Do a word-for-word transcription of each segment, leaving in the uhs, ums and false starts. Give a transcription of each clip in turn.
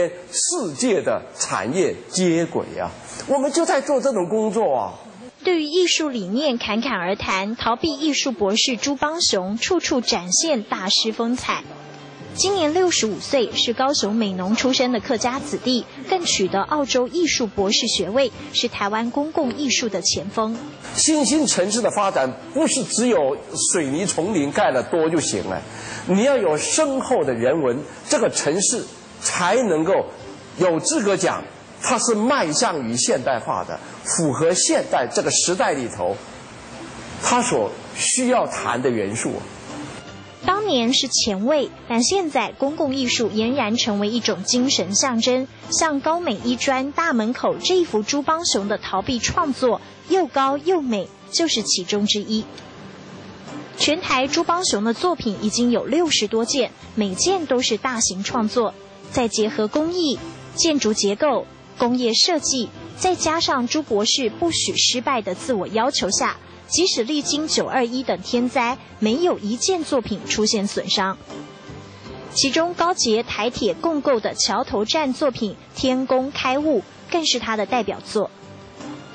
世界的产业接轨啊，我们就在做这种工作啊。对于艺术理念侃侃而谈，陶壁艺术博士朱邦雄处处展现大师风采。今年六十五岁，是高雄美浓出生的客家子弟，更取得澳洲艺术博士学位，是台湾公共艺术的前锋。新兴城市的发展不是只有水泥丛林盖得多就行了，你要有深厚的人文，这个城市才能够有资格讲，它是迈向于现代化的，符合现代这个时代里头，它所需要谈的元素。当年是前卫，但现在公共艺术俨然成为一种精神象征。像高美一专大门口这一幅朱邦雄的陶壁创作，又高又美，就是其中之一。全台朱邦雄的作品已经有六十多件，每件都是大型创作，再结合工艺、建筑结构、工业设计，再加上朱博士不许失败的自我要求下，即使历经九二一等天灾，没有一件作品出现损伤。其中高捷台铁共构的桥头站作品《天工开物》更是他的代表作。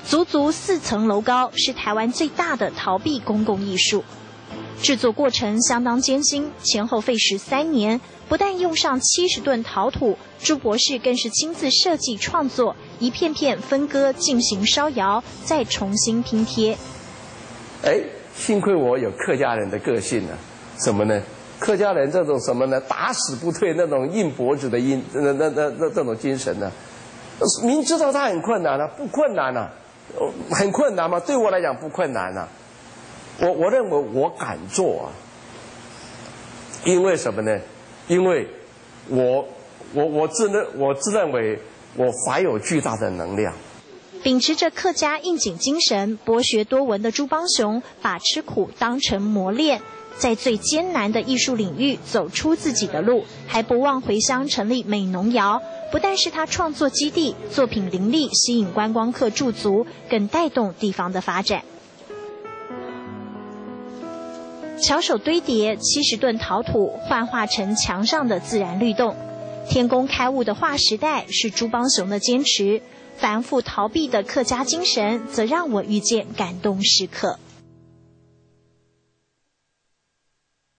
足足四层楼高，是台湾最大的陶壁公共艺术。制作过程相当艰辛，前后费时三年，不但用上七十吨陶土，朱博士更是亲自设计创作，一片片分割进行烧窑，再重新拼贴。哎，幸亏我有客家人的个性啊，什么呢？客家人这种什么呢？打死不退那种硬脖子的硬，那那那那这种精神呢，明知道它很困难啊，不困难啊，很困难吗？对我来讲不困难啊。我我认为我敢做啊，因为什么呢？因为我我我自认我自认为我怀有巨大的能量。秉持着客家应景精神，博学多闻的朱邦雄把吃苦当成磨练，在最艰难的艺术领域走出自己的路，还不忘回乡成立美浓窑。不但是他创作基地，作品林立，吸引观光客驻足，更带动地方的发展。巧手堆叠七十吨陶土，幻化成墙上的自然律动。天工开物的划时代是朱邦雄的坚持，繁复陶壁的客家精神，则让我遇见感动时刻。